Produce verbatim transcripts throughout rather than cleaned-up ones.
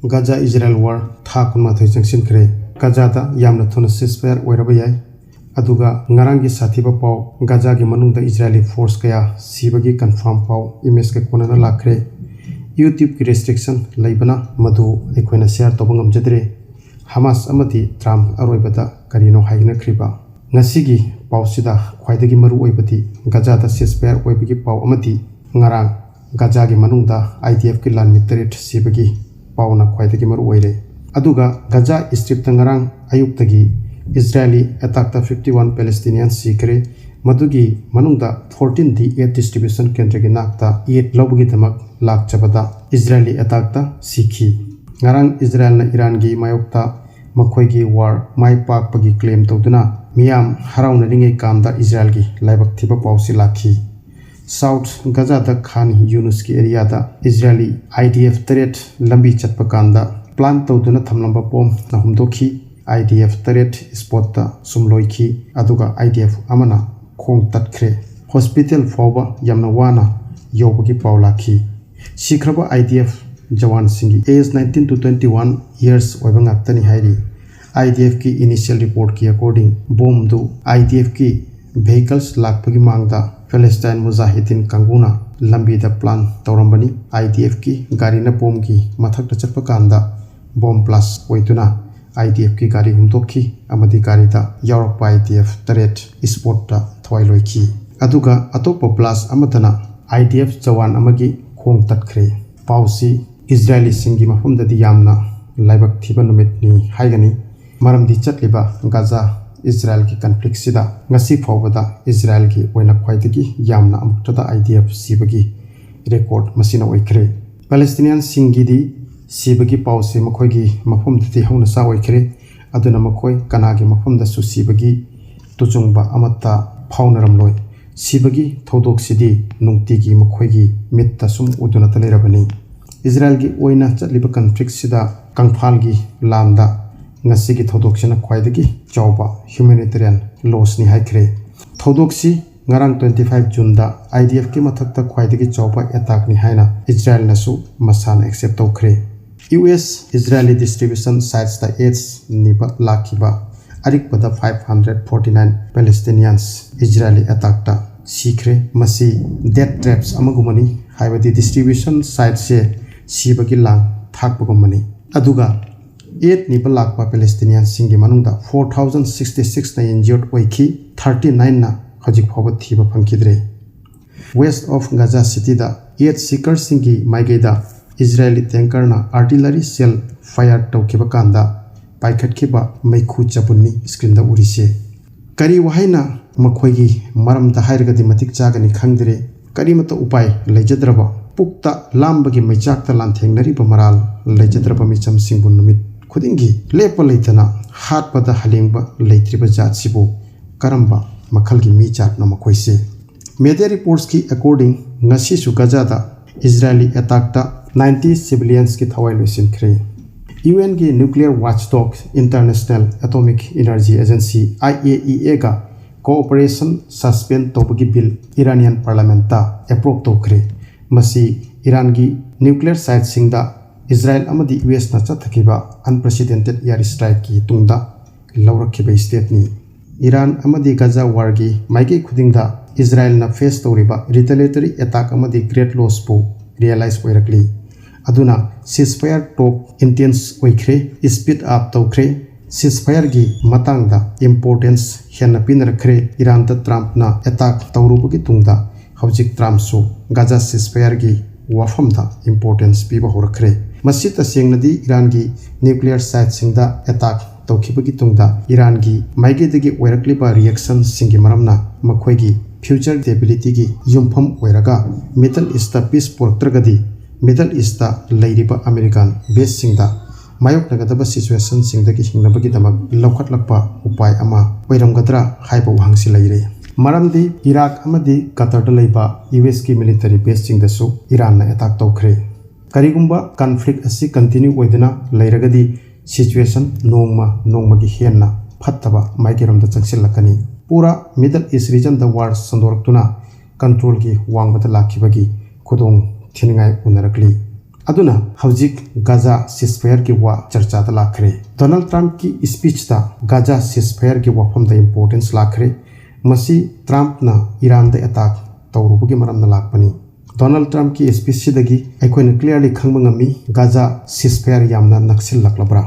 Gaza ꯏꯖꯔꯥꯏꯜ war ꯊꯥ ꯀꯨꯟꯃꯥꯊꯣꯏ ꯆꯪꯁꯤꯟꯈ꯭ꯔꯦ꯫ ꯒꯥꯖꯥꯗ ꯌꯥꯝꯅ ꯊꯨꯅ ceasefire ꯑꯣꯏꯔꯕ ꯌꯥꯏ꯫ ꯑꯗꯨꯒ ꯉꯔꯥꯡꯒꯤ ꯁꯥꯊꯤꯕ ꯄꯥꯎ, ꯒꯥꯖꯥꯒꯤ ꯃꯅꯨꯡꯗ ꯏꯖꯔꯥꯏꯂꯤ force ꯀꯌꯥ ꯁꯤꯕꯒꯤ confirm ꯄꯥꯎ image ꯀ ꯀꯣꯟꯅꯅ ꯂꯥꯛꯈ꯭ꯔꯦ꯫ YouTube ꯀꯤ restriction ꯂꯩꯕꯅ ꯃꯗꯨ ꯑꯩꯈꯣꯏꯅ share ꯇꯧꯕ ꯉꯝꯖꯗ꯭ꯔꯦ꯫ ꯍꯃꯥꯁ ꯑꯃꯗꯤ ꯇ꯭ꯔꯝꯞ ꯑꯔꯣꯏꯕꯗ ꯀꯔꯤꯅꯣ ꯍꯥꯏꯅꯈ꯭ꯔꯤꯕ? ꯉꯁꯤꯒꯤ ꯄꯥꯎꯁꯤꯗ ꯈ꯭ꯋꯥꯏꯗꯒꯤ ꯃꯔꯨ ꯑꯣꯏꯕꯗꯤ ꯒꯥꯖꯥꯗ ceasefire ꯑꯣꯏꯕꯒꯤ ꯄꯥꯎ ꯑꯃꯗꯤ ꯉꯔꯥꯡ ꯒꯥꯖꯥꯒꯤ ꯃꯅꯨꯡꯗ IDF ꯀꯤ ꯂꯥꯟꯃꯤ ꯇꯔꯦꯠ ꯁꯤꯕꯒꯤ ꯄꯥꯎꯅ ꯈ꯭ꯋꯥꯏꯗꯒꯤ ꯃꯔꯨ ꯑꯣꯏꯔꯦ꯫ ꯑꯗꯨꯒ ꯒꯥꯖꯥ Strip ꯇ ꯉꯔꯥꯡ ꯑꯌꯨꯛꯇꯒꯤ ꯏꯖꯔꯥꯏꯂꯤ attack ꯇ fifty one Palestinian ꯁꯤꯈ꯭ꯔꯦ꯫ ꯃꯗꯨꯒꯤ ꯃꯅꯨꯡꯗ fourteen ꯗꯤ aid distribution ꯀꯦꯟꯗ꯭ꯔꯒꯤ ꯅꯥꯛꯇ aid ꯂꯧꯕꯒꯤꯗꯃꯛ ꯂꯥꯛꯆꯕꯗ ꯏꯖꯔꯥꯏꯂꯤ attack ꯇ ꯁꯤꯈꯤ꯫ ꯉꯔꯥꯡ ꯏꯖꯔꯥꯏꯜꯅ ꯏꯔꯥꯟꯒꯤ ꯃꯥꯌꯣꯛꯇ ꯃꯈꯣꯏꯒꯤ war ꯃꯥꯏ ꯄꯥꯛꯄꯒꯤ claim ꯇꯧꯗꯨꯅ ꯃꯤꯌꯥꯝ ꯍꯔꯥꯎꯅꯔꯤꯉꯩ ꯀꯥꯟꯗ ꯏꯖꯔꯥꯏꯜꯒꯤ ꯂꯥꯏꯕꯛ ꯊꯤꯕ ꯄꯥꯎꯁꯤ ꯂꯥꯛꯈꯤ꯫ South ꯒꯥꯖꯥꯗ ꯈꯥꯟ ꯌꯨꯅꯨꯁꯀꯤ area ꯗ ꯏꯖꯔꯥꯏꯂꯤ IDF ꯇꯔꯦꯠ ꯂꯝꯕꯤ ꯆꯠꯄ ꯀꯥꯟꯗ plan ꯇꯧꯗꯨꯅ ꯊꯝꯂꯝꯕ ꯕꯣꯝꯅ ꯍꯨꯝꯗꯣꯛꯈꯤ꯫ IDF ꯇꯔꯦꯠ spot ꯇ ꯁꯨꯝ ꯂꯣꯏꯈꯤ, ꯑꯗꯨꯒ IDF ꯑꯃꯅ ꯈꯣꯡ ꯇꯠꯈ꯭ꯔꯦ꯫ Hospital ꯐꯥꯎꯕ ꯌꯥꯝꯅ ꯋꯥꯅ ꯌꯧꯕꯒꯤ ꯄꯥꯎ ꯂꯥꯛꯈꯤ꯫ ꯁꯤꯈ꯭ꯔꯕ IDF ꯖꯋꯥꯟꯁꯤꯡꯒꯤ age nineteen to twenty one years ꯑꯣꯏꯕ ꯉꯥꯛꯇꯅꯤ ꯍꯥꯏꯔꯤ꯫ IDF ꯀꯤ initial report ꯀꯤ according, ꯕꯣꯝꯗꯨ IDF ꯀꯤ vehicles ꯂꯥꯛꯄꯒꯤ ꯃꯥꯡꯗ ꯐꯦꯂꯦꯁꯇꯥꯏꯟ ꯃꯨꯖꯥꯍꯤꯗꯤꯟ ꯀꯥꯡꯕꯨꯅ ꯂꯝꯕꯤꯗ plan ꯇꯧꯔꯝꯕꯅꯤ꯫ IDF ꯀꯤ ꯒꯥꯔꯤꯅ ꯕꯣꯝꯒꯤ ꯃꯊꯛꯇ ꯆꯠꯄ ꯀꯥꯟꯗ bomb blast ꯑꯣꯏꯗꯨꯅ IDF ꯀꯤ ꯒꯥꯔꯤ ꯍꯨꯝꯗꯣꯛꯈꯤ ꯑꯃꯗꯤ ꯒꯥꯔꯤꯗ ꯌꯥꯎꯔꯛꯄ IDF ꯇꯔꯦꯠ spot ꯇ ꯊꯋꯥꯏ ꯂꯣꯏꯈꯤ꯫ ꯑꯗꯨꯒ ꯑꯇꯣꯞꯄ blast ꯑꯃꯗꯅ IDF ꯖꯋꯥꯟ ꯑꯃꯒꯤ ꯈꯣꯡ ꯇꯠꯈ꯭ꯔꯦ꯫ ꯄꯥꯎꯁꯤ ꯏꯖꯔꯥꯏꯂꯤꯁꯤꯡꯒꯤ ꯃꯐꯝꯗꯗꯤ ꯌꯥꯝꯅ ꯂꯥꯏꯕꯛ ꯊꯤꯕ ꯅꯨꯃꯤꯠꯅꯤ ꯍꯥꯏꯒꯅꯤ꯫ ꯃꯔꯝꯗꯤ ꯆꯠꯂꯤꯕ ꯒꯥꯖꯥ ꯏꯖꯔꯥꯏꯜꯒꯤ conflict ꯁꯤꯗ ꯉꯁꯤ ꯐꯥꯎꯕꯗ ꯏꯖꯔꯥꯏꯜꯒꯤ ꯑꯣꯏꯅ ꯈ꯭ꯋꯥꯏꯗꯒꯤ ꯌꯥꯝꯅ ꯑꯃꯨꯛꯇꯗ IDF ꯁꯤꯕꯒꯤ record ꯃꯁꯤꯅ ꯑꯣꯏꯈ꯭ꯔꯦ꯫ ꯄꯦꯂꯦꯁꯇꯤꯅꯤꯌꯟꯁꯤꯡꯒꯤꯗꯤ ꯁꯤꯕꯒꯤ ꯄꯥꯎꯁꯤ ꯃꯈꯣꯏꯒꯤ ꯃꯐꯝꯗꯗꯤ ꯍꯧꯅ ꯁꯥ ꯑꯣꯏꯈ꯭ꯔꯦ꯫ ꯑꯗꯨꯅ ꯃꯈꯣꯏ ꯀꯅꯥꯒꯤ ꯃꯐꯝꯗꯁꯨ ꯁꯤꯕꯒꯤ ꯇꯨꯖꯨꯡꯕ ꯑꯃꯠꯇ ꯐꯥꯎꯅꯔꯝꯂꯣꯏ꯫ ꯁꯤꯕꯒꯤ ꯊꯧꯗꯣꯛꯁꯤꯗꯤ ꯅꯨꯡꯇꯤꯒꯤ ꯃꯈꯣꯏꯒꯤ ꯃꯤꯠꯇ ꯁꯨꯝ ꯎꯗꯨꯅꯇ ꯂꯩꯔꯕꯅꯤ꯫ ꯏꯖꯔꯥꯏꯜꯒꯤ ꯑꯣꯏꯅ ꯆꯠꯂꯤꯕ conflict ꯁꯤꯗ ꯀꯪꯐꯥꯜꯒꯤ ꯂꯥꯟꯗ ꯉꯁꯤꯒꯤ ꯊꯧꯗꯣꯛꯁꯤꯅ ꯈ꯭ꯋꯥꯏꯗꯒꯤ ꯆꯥꯎꯕ humanitarian loss ꯅꯤ ꯍꯥꯏꯈ꯭ꯔꯦ꯫ ꯊꯧꯗꯣꯛꯁꯤ ꯉꯔꯥꯡ twenty five June ꯗ IDF ꯀꯤ ꯃꯊꯛꯇ ꯈ꯭ꯋꯥꯏꯗꯒꯤ ꯆꯥꯎꯕ attack ꯅꯤ ꯍꯥꯏꯅ ꯏꯖꯔꯥꯏꯜꯅꯁꯨ ꯃꯁꯥꯅ accept ꯇꯧꯈ꯭ꯔꯦ꯫ ꯌꯨ ꯑꯦꯁ ꯏꯖꯔꯥꯌꯦꯂꯤ ꯗꯤꯁꯇ꯭ꯔꯤꯕ꯭ꯌꯨꯁꯟ ꯁꯥꯏꯠꯁꯇ ꯑꯦꯗꯁ ꯅꯤꯕ ꯂꯥꯛꯈꯤꯕ ꯑꯔꯤꯛꯄꯗ five hundred forty nine Palestinians ꯏꯖꯔꯥꯌꯦꯂꯤ ꯑꯦꯇꯥꯛꯇ ꯁꯤꯈ꯭ꯔꯦ꯫ ꯃꯁꯤ ꯗꯦꯠ ꯇ꯭ꯔꯦꯞꯁ ꯑꯃꯒꯨꯝꯕꯅꯤ, ꯍꯥꯏꯕꯗꯤ ꯗꯤꯁꯇ꯭ꯔꯤꯕ꯭ꯌꯨꯁꯟ ꯁꯥꯏꯠꯁꯦ ꯁꯤꯕꯒꯤ ꯂꯥꯡ ꯊꯥꯛꯄꯒꯨꯝꯕꯅꯤ꯫ ꯑꯗꯨꯒ ꯑꯦꯗ ꯅꯤꯕ ꯂꯥꯛꯄ ꯄꯦꯂꯦꯁꯇꯤꯅꯤꯌꯟꯁꯤꯡꯒꯤ ꯃꯅꯨꯡꯗ four thousand sixty sixꯅ ꯏꯟꯖ꯭ꯌꯨꯔ ꯑꯣꯏꯈꯤ, thirty nineꯅ ꯍꯧꯖꯤꯛ ꯐꯥꯎꯕ ꯊꯤꯕ ꯐꯪꯈꯤꯗ꯭ꯔꯦ꯫ ꯋꯦꯁ ꯑꯣꯐ ꯒꯥꯖꯥ ꯁꯤꯇꯤꯗ ꯑꯦꯗ ꯁꯤꯀꯔꯁꯤꯡꯒꯤ ꯃꯥꯏꯀꯩꯗ ꯏꯖꯔꯥꯌꯦꯂꯤ ꯇꯦꯡꯀꯔꯅ ꯑꯥꯔꯇꯤꯂꯔꯤ ꯁꯦꯜ ꯐꯥꯌꯔ ꯇꯧꯈꯤꯕ ꯀꯥꯟꯗ ꯄꯥꯏꯈꯠꯈꯤꯕ ꯃꯩꯈꯨ ꯆꯕꯨꯟꯅꯤ ꯁ꯭ꯀ꯭ꯔꯤꯟꯗ ꯎꯔꯤꯁꯦ꯫ ꯀꯔꯤ ꯋꯥꯍꯩꯅ ꯃꯈꯣꯏꯒꯤ ꯃꯔꯝꯗ ꯍꯥꯏꯔꯒꯗꯤ ꯃꯇꯤꯛ ꯆꯥꯒꯅꯤ ꯈꯪꯗ꯭ꯔꯦ꯫ ꯀꯔꯤꯃꯠꯇ ꯎꯄꯥꯏ ꯂꯩꯖꯗ꯭ꯔꯕ, ꯄꯨꯛꯇ ꯂꯥꯝꯕꯒꯤ ꯃꯩꯆꯥꯛꯇ ꯂꯥꯟꯊꯦꯡꯅꯔꯤꯕ ꯃꯔꯥꯜ ꯂꯩꯖꯗ꯭ꯔꯕ ꯃꯤꯆꯝꯁꯤꯡꯕꯨ ꯅꯨꯃꯤꯠ ꯈꯨꯗꯤꯡꯒꯤ ꯂꯦꯞꯄ ꯂꯩꯇꯅ ꯍꯥꯠꯄꯗ ꯍꯂꯦꯡꯕ ꯂꯩꯇ꯭ꯔꯤꯕ ꯖꯥꯠꯁꯤꯕꯨ ꯀꯔꯝꯕ ꯃꯈꯜꯒꯤ ꯃꯤ ꯖꯥꯠꯅꯣ ꯃꯈꯣꯏꯁꯦ? ꯃꯦꯗꯤꯌꯥ ꯔꯤꯄꯣꯔꯠꯁꯀꯤ ꯑꯦꯀꯣꯔꯗꯤꯡ, ꯉꯁꯤꯁꯨ ꯒꯖꯥꯗ ꯏꯖꯔꯥꯌꯦꯂꯤ ꯑꯦꯇꯥꯛꯇ ninety ꯁꯤꯚꯤꯂꯤꯌꯟꯁꯀꯤ ꯊꯋꯥꯏ ꯂꯣꯏꯁꯤꯟꯈ꯭ꯔꯦ꯫ ꯌꯨ ꯑꯦꯟꯒꯤ nuclear watchdog International Atomic Energy Agency, IAEAꯒ ꯀꯣꯑꯣꯄꯔꯦꯁꯟ ꯁꯁꯄꯦꯟ ꯇꯧꯕꯒꯤ ꯕꯤꯜ ꯏꯔꯥꯅꯤꯌꯟ ꯄꯥꯔꯂꯥꯃꯦꯟꯠꯇ ꯑꯦꯄ꯭ꯔꯨꯚ ꯇꯧꯈ꯭ꯔꯦ꯫ ꯃꯁꯤ ꯏꯔꯥꯟꯒꯤ ꯅ꯭ꯌꯨꯀ꯭ꯂꯤꯌꯔ ꯁꯥꯏꯠꯁꯤꯡꯗ ꯏꯖꯔꯥꯌꯦꯜ ꯑꯃꯗꯤ ꯌꯨ ꯑꯦꯁꯅ ꯆꯠꯊꯈꯤꯕ unprecedented air strikeꯀꯤ ꯇꯨꯡꯗ ꯂꯧꯔꯛꯈꯤꯕ ꯁ꯭ꯇꯦꯞꯅꯤ꯫ ꯏꯔꯥꯟ ꯑꯃꯗꯤ ꯒꯖꯥ ꯋꯥꯔꯒꯤ ꯃꯥꯏꯀꯩ ꯈꯨꯗꯤꯡꯗ ꯏꯖꯔꯥꯌꯦꯜꯅ ꯐꯦꯁ ꯇꯧꯔꯤꯕ retaliatory attack ꯑꯃꯗꯤ great lossꯄꯨ ꯔꯤꯌꯦꯂꯥꯏꯖ ꯑꯣꯏꯔꯛꯂꯤ꯫ ꯑꯗꯨꯅ ceasefire talk intense ꯑꯣꯏꯈ꯭ꯔꯦ, speed up ꯇꯧꯈ꯭ꯔꯦ꯫ Ceasefireꯒꯤ ꯃꯇꯥꯡꯗ importance ꯍꯦꯟꯅ ꯄꯤꯅꯔꯛꯈ꯭ꯔꯦ꯫ ꯏꯔꯥꯟꯗ ꯇ꯭ꯔꯝꯞꯅ attack ꯇꯧꯔꯨꯕꯒꯤ ꯇꯨꯡꯗ ꯍꯧꯖꯤꯛ ꯇ꯭ꯔꯝꯞꯁꯨ ꯒꯖꯥ ceasefireꯒꯤ ꯋꯥꯐꯝꯗ importance ꯄꯤꯕ ꯍꯧꯔꯛꯈ꯭ꯔꯦ꯫ ꯃꯁꯤ ꯇꯁꯦꯡꯅꯗꯤ ꯏꯔꯥꯟꯒꯤ ꯅ꯭ꯌꯨꯀ꯭ꯂꯤꯌꯔ ꯁꯥꯏꯠꯁꯤꯡꯗ attack ꯇꯧꯈꯤꯕꯒꯤ ꯇꯨꯡꯗ ꯏꯔꯥꯟꯒꯤ ꯃꯥꯏꯀꯩꯗꯒꯤ ꯑꯣꯏꯔꯛꯂꯤꯕ reactionꯁꯤꯡꯒꯤ ꯃꯔꯝꯅ ꯃꯈꯣꯏꯒꯤ future stabilityꯒꯤ ꯌꯨꯝꯐꯝ ꯑꯣꯏꯔꯒ Middle Eastꯇ peace ꯄꯨꯔꯛꯇ꯭ꯔꯒꯗꯤ Middle Eastꯇ ꯂꯩꯔꯤꯕ American baseꯁꯤꯡꯗ ꯃꯥꯌꯣꯛꯅꯒꯗꯕ situationꯁꯤꯡꯗꯒꯤ ꯍꯤꯡꯅꯕꯒꯤꯗꯃꯛ ꯂꯧꯈꯠꯂꯛꯄ ꯎꯄꯥꯏ ꯑꯃ ꯑꯣꯏꯔꯝꯒꯗ꯭ꯔꯥ ꯍꯥꯏꯕ ꯋꯥꯍꯪꯁꯤ ꯂꯩꯔꯦ꯫ ꯃꯔꯝꯗꯤ ꯏꯔꯥꯛ ꯑꯃꯗꯤ ꯀꯇꯔꯗ ꯂꯩꯕ ꯌꯨ ꯑꯦꯁꯀꯤ military baseꯁꯤꯡꯗꯁꯨ ꯏꯔꯥꯟꯅ attack ꯇꯧꯈ꯭ꯔꯦ꯫ ꯀꯔꯤꯒꯨꯝꯕ conflict ꯑꯁꯤ continue ꯑꯣꯏꯗꯨꯅ ꯂꯩꯔꯒꯗꯤ situation ꯅꯣꯡꯃ ꯅꯣꯡꯃꯒꯤ ꯍꯦꯟꯅ ꯐꯠꯇꯕ ꯃꯥꯏꯀꯩꯔꯣꯝꯗ ꯆꯪꯁꯤꯜꯂꯛꯀꯅꯤ꯫ ꯄꯨꯔꯥ Middle East regionꯗ war ꯁꯟꯗꯣꯔꯛꯇꯨꯅ controlꯒꯤ ꯋꯥꯡꯃꯗ ꯂꯥꯛꯈꯤꯕꯒꯤ ꯈꯨꯗꯣꯡ ꯊꯤꯅꯤꯡꯉꯥꯏ ꯎꯅꯔꯛꯂꯤ꯫ ꯑꯗꯨꯅ ꯍꯧꯖꯤꯛ ꯒꯥꯖꯥ ceasefireꯒꯤ ꯋꯥ ꯆꯔꯆꯥꯗ ꯂꯥꯛꯈ꯭ꯔꯦ꯫ ꯗꯣꯅꯥꯜꯗ ꯇ꯭ꯔꯝꯞꯀꯤ speechꯇ ꯒꯥꯖꯥ ceasefireꯒꯤ ꯋꯥꯐꯝꯗ importance ꯂꯥꯛꯈ꯭ꯔꯦ꯫ ꯃꯁꯤ ꯇ꯭ꯔꯝꯞꯅ ꯏꯔꯥꯟꯗ attack ꯇꯧꯔꯨꯕꯒꯤ ꯃꯔꯝꯅ ꯂꯥꯛꯄꯅꯤ꯫ ꯗꯣꯅꯥꯜꯗ ꯇ꯭ꯔꯝꯞꯀꯤ speechꯁꯤꯗꯒꯤ ꯑꯩꯈꯣꯏꯅ clearly ꯈꯪꯕ ꯉꯝꯃꯤ, ꯒꯥꯖꯥ ceasefire ꯌꯥꯝꯅ ꯅꯛꯁꯤꯜꯂꯛꯂꯕ꯭ꯔꯥ꯫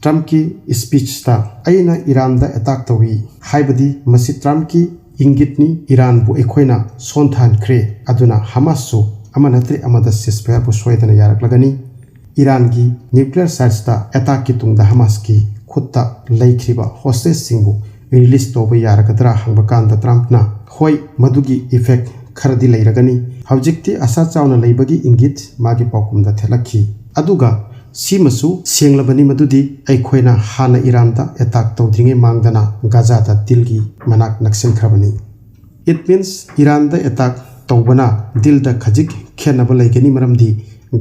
ꯇ꯭ꯔꯝꯞꯀꯤ speechꯇ "ꯑꯩꯅ ꯏꯔꯥꯟꯗ attack ꯇꯧꯏ" ꯍꯥꯏꯕꯗꯤ ꯃꯁꯤ ꯇ꯭ꯔꯝꯞꯀꯤ ꯏꯪꯒꯤꯠꯅꯤ꯫ "ꯏꯔꯥꯟꯕꯨ ꯑꯩꯈꯣꯏꯅ ꯁꯣꯟꯊꯍꯟꯈ꯭ꯔꯦ, ꯑꯗꯨꯅ ꯍꯃꯥꯁꯁꯨ ꯑꯃ ꯅꯠꯇ꯭ꯔꯦ ꯑꯃꯗ ceasefireꯕꯨ ꯁꯣꯏꯗꯅ ꯌꯥꯔꯛꯂꯒꯅꯤ"꯫ ꯏꯔꯥꯟꯒꯤ nuclear sitesꯇ attackꯀꯤ ꯇꯨꯡꯗ ꯍꯃꯥꯁꯀꯤ ꯈꯨꯠꯇ ꯂꯩꯈ꯭ꯔꯤꯕ hostageꯁꯤꯡꯕꯨ release ꯇꯧꯕ ꯌꯥꯔꯒꯗ꯭ꯔꯥ ꯍꯪꯕ ꯀꯥꯟꯗ ꯇ꯭ꯔꯝꯞꯅ, "ꯍꯣꯏ, ꯃꯗꯨꯒꯤ effect ꯈꯔꯗꯤ ꯂꯩꯔꯒꯅꯤ"꯫ ꯍꯧꯖꯤꯛꯇꯤ ꯑꯁꯥ ꯆꯥꯎꯅ ꯂꯩꯕꯒꯤ ꯏꯪꯒꯤꯠ ꯃꯥꯒꯤ ꯄꯥꯎꯈꯨꯝꯗ ꯊꯦꯠꯂꯛꯈꯤ꯫ ꯑꯗꯨꯒ ꯁꯤꯃꯁꯨ ꯁꯦꯡꯂꯕꯅꯤ ꯃꯗꯨꯗꯤ ꯑꯩꯈꯣꯏꯅ ꯍꯥꯟꯅ ꯏꯔꯥꯟꯗ attack ꯇꯧꯗ꯭ꯔꯤꯉꯩ ꯃꯥꯡꯗꯅ ꯒꯥꯖꯥꯗ dealꯒꯤ ꯃꯅꯥꯛ ꯅꯛꯁꯤꯟꯈ꯭ꯔꯕꯅꯤ꯫ It means ꯏꯔꯥꯟꯗ attack ꯇꯧꯕꯅ dealꯗ ꯈꯖꯤꯛ ꯈꯦꯠꯅꯕ ꯂꯩꯒꯅꯤ, ꯃꯔꯝꯗꯤ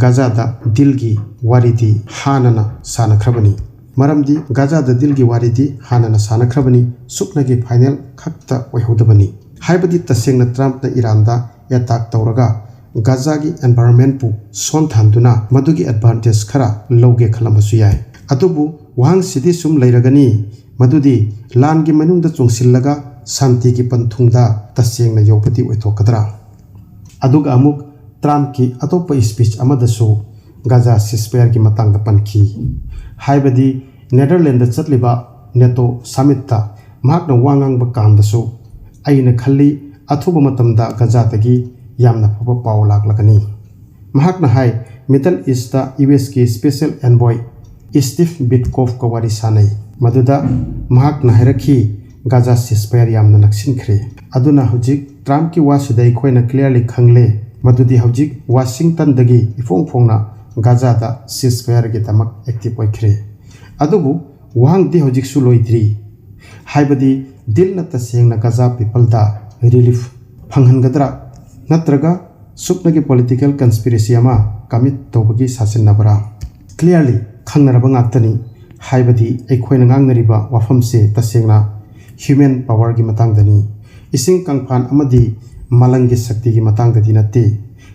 ꯒꯥꯖꯥꯗ dealꯒꯤ ꯋꯥꯔꯤꯗꯤ ꯍꯥꯟꯅꯅ ꯁꯥꯟꯅꯈ꯭ꯔꯕꯅꯤ꯫ ꯃꯔꯝꯗꯤ ꯒꯥꯖꯥꯗ dealꯒꯤ ꯋꯥꯔꯤꯗꯤ ꯍꯥꯟꯅꯅ ꯁꯥꯟꯅꯈ꯭ꯔꯕꯅꯤ, ꯁꯨꯞꯅꯒꯤ final ꯈꯛꯇ ꯑꯣꯏꯍꯧꯗꯕꯅꯤ꯫ ꯍꯥꯏꯕꯗꯤ ꯇꯁꯦꯡꯅ ꯇ꯭ꯔꯝꯞꯅ ꯏꯔꯥꯟꯗ attack ꯇꯧꯔꯒ ꯒꯥꯖꯥꯒꯤ environmentꯄꯨ ꯁꯣꯟꯊꯍꯟꯗꯨꯅ ꯃꯗꯨꯒꯤ advantage ꯈꯔ ꯂꯧꯒꯦ ꯈꯜꯂꯝꯕꯁꯨ ꯌꯥꯏ꯫ ꯑꯗꯨꯕꯨ ꯋꯥꯍꯪꯁꯤꯗꯤ ꯁꯨꯝ ꯂꯩꯔꯒꯅꯤ, ꯃꯗꯨꯗꯤ ꯂꯥꯟꯒꯤ ꯃꯅꯨꯡꯗ ꯆꯣꯡꯁꯤꯜꯂꯒ ꯁꯥꯟꯇꯤꯒꯤ ꯄꯟꯊꯨꯡꯗ ꯇꯁꯦꯡꯅ ꯌꯧꯕꯗꯤ ꯑꯣꯏꯊꯣꯛꯀꯗ꯭ꯔꯥ? ꯑꯗꯨꯒ ꯑꯃꯨꯛ ꯇ꯭ꯔꯝꯞꯀꯤ ꯑꯇꯣꯞꯄ speech ꯑꯃꯗꯁꯨ ꯒꯥꯖꯥ ceasefireꯒꯤ ꯃꯇꯥꯡꯗ ꯄꯟꯈꯤ꯫ ꯍꯥꯏꯕꯗꯤ ꯅꯦꯗꯔꯂꯦꯟꯗ ꯆꯠꯂꯤꯕ NATO summitꯇ ꯃꯍꯥꯛꯅ ꯋꯥ ꯉꯥꯡꯕ ꯀꯥꯟꯗꯁꯨ, "ꯑꯩꯅ ꯈꯜꯂꯤ ꯑꯊꯨꯕ ꯃꯇꯝꯗ ꯒꯥꯖꯥꯗꯒꯤ ꯌꯥꯝꯅ ꯐꯕ ꯄꯥꯎ ꯂꯥꯛꯂꯒꯅꯤ"꯫ ꯃꯍꯥꯛꯅ ꯍꯥꯏ, Middle Eastꯇ USꯀꯤ special envoy Steve Witkoffꯀ ꯋꯥꯔꯤ ꯁꯥꯟꯅꯩ꯫ ꯃꯗꯨꯗ ꯃꯍꯥꯛꯅ ꯍꯥꯏꯔꯛꯈꯤ, "ꯒꯥꯖꯥ ceasefire ꯌꯥꯝꯅ ꯅꯛꯁꯤꯟꯈ꯭ꯔꯦ"꯫ ꯑꯗꯨꯅ ꯍꯧꯖꯤꯛ ꯇ꯭ꯔꯝꯞꯀꯤ ꯋꯥꯁꯤꯗ ꯑꯩꯈꯣꯏꯅ clearly ꯈꯪꯂꯦ ꯃꯗꯨꯗꯤ ꯍꯧꯖꯤꯛ ꯋꯥꯁꯤꯡꯇꯟꯗꯒꯤ ꯏꯐꯣꯡ ꯐꯣꯡꯅ ꯒꯥꯖꯥꯗ ceasefireꯒꯤꯗꯃꯛ active ꯑꯣꯏꯈ꯭ꯔꯦ꯫ ꯑꯗꯨꯕꯨ ꯋꯥꯍꯪꯗꯤ ꯍꯧꯖꯤꯛꯁꯨ ꯂꯣꯏꯗ꯭ꯔꯤ꯫ ꯍꯥꯏꯕꯗꯤ dealꯅ ꯇꯁꯦꯡꯅ ꯒꯥꯖꯥ peopleꯗ relief ꯐꯪꯍꯟꯒꯗ꯭ꯔꯥ? ꯅꯠꯇ꯭ꯔꯒ ꯁꯨꯞꯅꯒꯤ political conspiracy ꯑꯃ commit ꯇꯧꯕꯒꯤ ꯁꯥꯁꯤꯟꯅꯕ꯭ꯔꯥ? Clearly ꯈꯪꯅꯔꯕ ꯉꯥꯛꯇꯅꯤ꯫ ꯍꯥꯏꯕꯗꯤ ꯑꯩꯈꯣꯏꯅ ꯉꯥꯡꯅꯔꯤꯕ ꯋꯥꯐꯝꯁꯦ ꯇꯁꯦꯡꯅ human powerꯒꯤ ꯃꯇꯥꯡꯗꯅꯤ꯫ ꯏꯁꯤꯡ ꯀꯪꯐꯥꯟ ꯑꯃꯗꯤ ꯃꯥꯂꯪꯒꯤ ꯁꯛꯇꯤꯒꯤ ꯃꯇꯥꯡꯗꯗꯤ ꯅꯠꯇꯦ꯫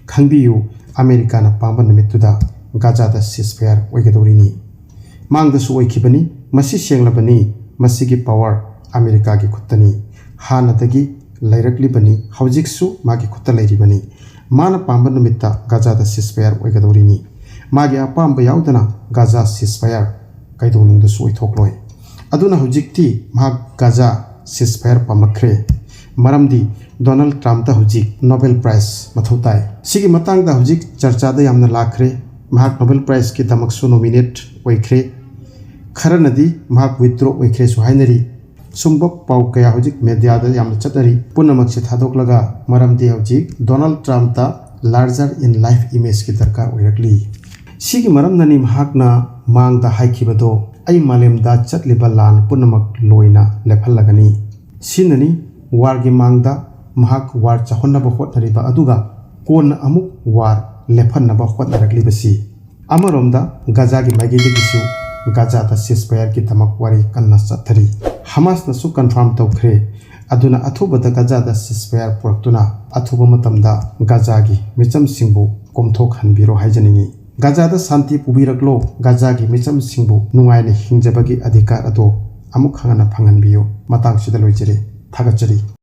ꯈꯪꯕꯤꯌꯨ, ꯑꯃꯦꯔꯤꯀꯥꯅ ꯄꯥꯝꯕ ꯅꯨꯃꯤꯠꯇꯨꯗ ꯒꯥꯖꯥꯗ ceasefire ꯑꯣꯏꯒꯗꯧꯔꯤꯅꯤ꯫ ꯃꯥꯡꯗꯁꯨ ꯑꯣꯏꯈꯤꯕꯅꯤ꯫ ꯃꯁꯤ ꯁꯦꯡꯂꯕꯅꯤ꯫ ꯃꯁꯤꯒꯤ power ꯑꯃꯦꯔꯤꯀꯥꯒꯤ ꯈꯨꯠꯇꯅꯤ꯫ ꯍꯥꯟꯅꯗꯒꯤ ꯂꯩꯔꯛꯂꯤꯕꯅꯤ꯫ ꯍꯧꯖꯤꯛꯁꯨ ꯃꯥꯒꯤ ꯈꯨꯠꯇ ꯂꯩꯔꯤꯕꯅꯤ꯫ ꯃꯥꯅ ꯄꯥꯝꯕ ꯅꯨꯃꯤꯠꯇ ꯒꯥꯖꯥꯗ ceasefire ꯑꯣꯏꯒꯗꯧꯔꯤꯅꯤ꯫ ꯃꯥꯒꯤ ꯑꯄꯥꯝꯕ ꯌꯥꯎꯗꯅ ꯒꯥꯖꯥ ceasefire ꯀꯩꯗꯧꯅꯨꯡꯗꯁꯨ ꯑꯣꯏꯊꯣꯛꯂꯣꯏ꯫ ꯑꯗꯨꯅ ꯍꯧꯖꯤꯛꯇꯤ ꯃꯍꯥꯛ ꯒꯥꯖꯥ ceasefire ꯄꯥꯝꯂꯛꯈ꯭ꯔꯦ꯫ ꯃꯔꯝꯗꯤ ꯗꯣꯅꯥꯜꯗ ꯇ꯭ꯔꯝꯞꯇ ꯍꯧꯖꯤꯛ Nobel Prize ꯃꯊꯧ ꯇꯥꯏ꯫ ꯁꯤꯒꯤ ꯃꯇꯥꯡꯗ ꯍꯧꯖꯤꯛ ꯆꯔꯆꯥꯗ ꯌꯥꯝꯅ ꯂꯥꯛꯈ꯭ꯔꯦ꯫ ꯃꯍꯥꯛ Nobel Prizeꯀꯤꯗꯃꯛꯁꯨ nominate ꯑꯣꯏꯈ꯭ꯔꯦ꯫ ꯈꯔꯅꯗꯤ ꯃꯍꯥꯛ withdraw ꯑꯣꯏꯈ꯭ꯔꯦꯁꯨ ꯍꯥꯏꯅꯔꯤ꯫ ꯁꯨꯝꯕ ꯄꯥꯎ ꯀꯌꯥ ꯍꯧꯖꯤꯛ mediaꯗ ꯌꯥꯝꯅ ꯆꯠꯅꯔꯤ꯫ ꯄꯨꯝꯅꯃꯛꯁꯦ ꯊꯥꯗꯣꯛꯂꯒ, ꯃꯔꯝꯗꯤ ꯍꯧꯖꯤꯛ ꯗꯣꯅꯥꯜꯗ ꯇ꯭ꯔꯝꯞꯇ larger in life imageꯀꯤ ꯗꯔꯀꯥꯔ ꯑꯣꯏꯔꯛꯂꯤ꯫ ꯁꯤꯒꯤ ꯃꯔꯝꯅꯅꯤ ꯃꯍꯥꯛꯅ ꯃꯥꯡꯗ ꯍꯥꯏꯈꯤꯕꯗꯣ, "ꯑꯩ ꯃꯥꯂꯦꯝꯗ ꯆꯠꯂꯤꯕ ꯂꯥꯟ ꯄꯨꯝꯅꯃꯛ ꯂꯣꯏꯅ ꯂꯦꯞꯍꯜꯂꯒꯅꯤ"꯫ ꯁꯤꯅꯅꯤ warꯒꯤ ꯃꯥꯡꯗ ꯃꯍꯥꯛ war ꯆꯥꯎꯍꯟꯅꯕ ꯍꯣꯠꯅꯔꯤꯕ ꯑꯗꯨꯒ ꯀꯣꯟꯅ ꯑꯃꯨꯛ war ꯂꯦꯞꯍꯟꯅꯕ ꯍꯣꯠꯅꯔꯛꯂꯤꯕꯁꯤ꯫ ꯑꯃꯔꯣꯝꯗ ꯒꯥꯖꯥꯒꯤ ꯃꯥꯏꯀꯩꯗꯒꯤꯁꯨ ꯒꯥꯖꯥꯗ ceasefireꯒꯤꯗꯃꯛ ꯋꯥꯔꯤ ꯀꯟꯅ ꯆꯠꯊꯔꯤ꯫ ꯍꯃꯥꯁꯅꯁꯨ confirm ꯇꯧꯈ꯭ꯔꯦ꯫ ꯑꯗꯨꯅ ꯑꯊꯨꯕꯗ ꯒꯥꯖꯥꯗ ceasefire ꯄꯨꯔꯛꯇꯨꯅ ꯑꯊꯨꯕ ꯃꯇꯝꯗ ꯒꯥꯖꯥꯒꯤ ꯃꯤꯆꯝꯁꯤꯡꯕꯨ ꯀꯣꯝꯊꯣꯛꯍꯟꯕꯤꯔꯣ ꯍꯥꯏꯖꯅꯤꯡꯏ꯫ ꯒꯥꯖꯥꯗ ꯁꯥꯟꯇꯤ ꯄꯨꯕꯤꯔꯛꯂꯣ, ꯒꯥꯖꯥꯒꯤ ꯃꯤꯆꯝꯁꯤꯡꯕꯨ ꯅꯨꯡꯉꯥꯏꯅ ꯍꯤꯡꯖꯕꯒꯤ ꯑꯙꯤꯀꯥꯔ ꯑꯗꯣ ꯑꯃꯨꯛ ꯍꯟꯅ ꯐꯪꯍꯟꯕꯤꯌꯨ꯫ ꯃꯇꯥꯡꯁꯤꯗ ꯂꯣꯏꯖꯔꯦ꯫ ꯊꯥꯒꯠꯆꯔꯤ꯫